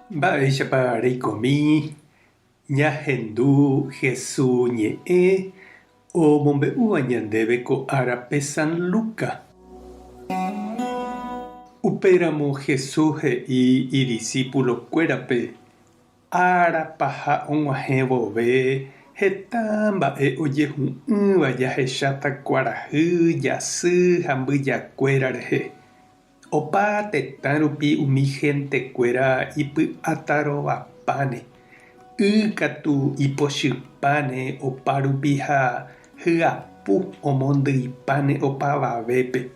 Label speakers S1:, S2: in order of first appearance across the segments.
S1: Mba'éichapa reikomi ñahendu Hesu ñe'ẽ omombe'úva ñandéve ko árape San Luca? Upéramo Hesu he'i idisípulokuérape, Ára paha og̃uahẽ vove heta mba'e ojehu'ỹva jahecháta kuarahy, jasy ha mbyjakuéra rehe. Opa tetã rupi umi hentekuéra ipy'atarovapáne, y katu ipochypáne opa rupi ha hyapu omondyipáne opavavépe.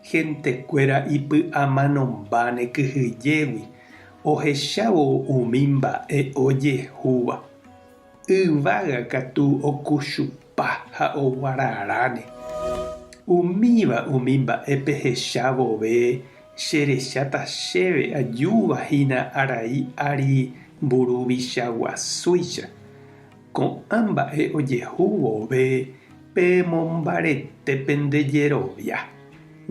S1: Hentekuéra ipy'amanombáne kyhyjégui ohechávo umi mba'e ojehúva. Yvága katu okuchupa ha oguararáne. Umíva umi mba'e pehecha vove cherecháta chéve ajúva hína arai ári mburuvicha guasúicha. Ko'ã mba'e ojehu vove pemombarete pende jerovia,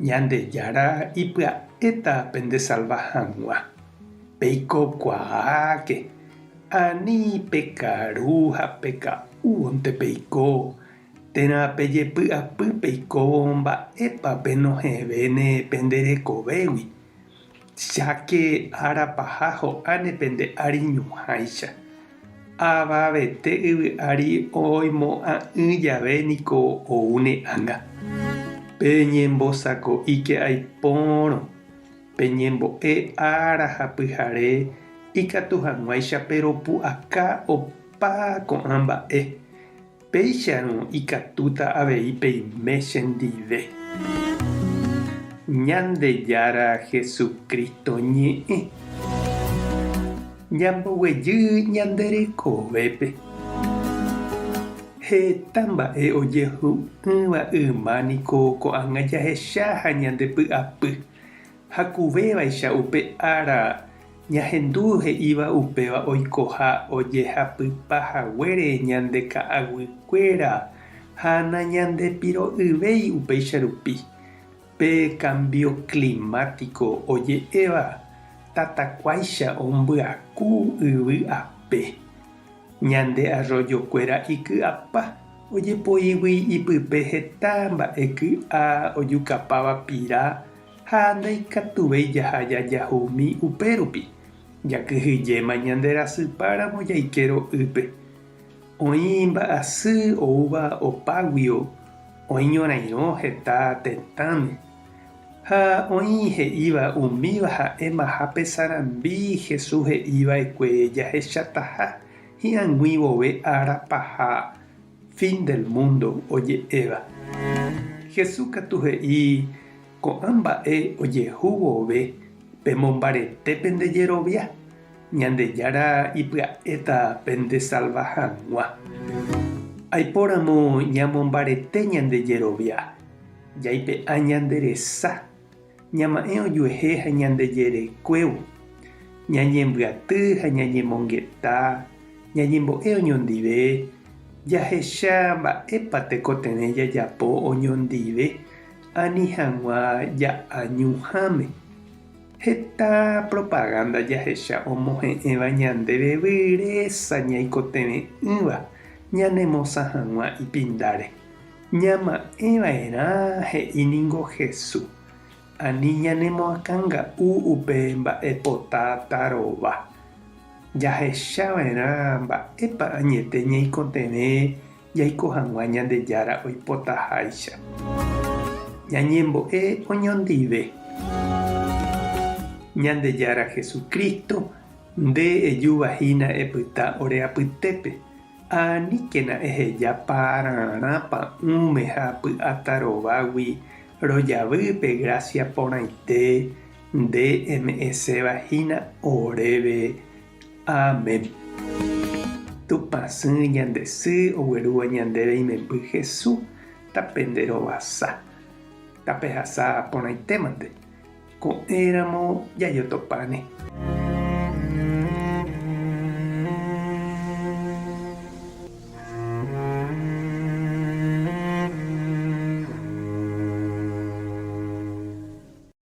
S1: Ñandejára ipya'éta pendesalva hag̃ua. Peikokuaáke, ani pekaru ha peka'úvonte peiko, térã pejepy'apy peikóvo mba'épa penohẽvéne pende rekovégui. Cháke ára paha ho'áne pende ári ñuhãicha. Avavete yvy ári oimo'ã'ỹ jave niko oúne ág̃a. Peñembosako'íke aipórõ, peñembo'e ára ha pyhare ikatu hag̃uáicha peropu'aka opa ko'ã mba'e. Péicharõ ikatúta avei peime chendive. Ñandejára Jesucristo ñe'ẽ. Ñamboguejy ñande rekovépe. Heta mba'e ojehu'ỹva yma niko ko'ág̃a jahecha ha ñande py'apy. Hakuvévaicha upe ára ñahendu he'íva upéva oikoha ojehapypa haguére ñande ka'aguykuéra ha nañandepiro'yvéi upéicha rupi. Pe cambio climático oje'éva tatakuáicha ombyaku yvy ape. Ñande arroyokuéra iky'apa ojepoígui ipype heta mba'e ky'a ojukapáva pira Ha ndaikatuvéi jaha jajahumi upérupi, jakyhyjéma ñande rasypáramo jaike ro'ýpe. Oĩ mba'asy oúva opáguio, oĩ ñorairõ heta tetãme. Ha oĩ he'íva umíva ha'émaha pe sarambi Jesús he'i va'ekue jahechataha hi'ag̃ui vove ára paha fin del mundo oje'éva. Jesús katu he'i ko'ã mba'e ojehu vove pemombarete pende jerovia, Ñandejára ipya'éta pendesalva hag̃ua. Aipóramo ñamombarete ñande jerovia, jaipe'a ñande resa, ñama'ẽ ojuehe ha ñande jerekuévo, ñañembyaty ha ñañemongeta, ñañembo'e oñondive, jahecha mba'épa tekotevẽ jajapo oñondive ani hag̃ua ja'a ñuhãme. Heta propaganda jahecha omohe'ẽva ñandéve vyrésa ñaikotevẽ'ỹva ñanemosã hag̃ua ipindáre. Ñama'ẽ va'erã he'i ningo Hesu, ani ñanemoakãnga'u upe mba'epota tarova. Jahecha va'erã mba'épa añete ñaikotevẽ jaiko hag̃ua Ñandejára oipotaháicha. Ñañembo'e oñondive. Ñandejára Jesucristo, nde ejúva hína epyta ore apytépe. Aníkena eheja pararã pa'ũme ha py'atarovágui rojavy pe grásia porãite nde eme'ẽséva hína oréve. Amén. Tupãsy ñande sy oguerúva ñandéve imemby Hesu, tapenderovasa. Tapehasa porãitémante. Ko'ẽramo jajotopáne.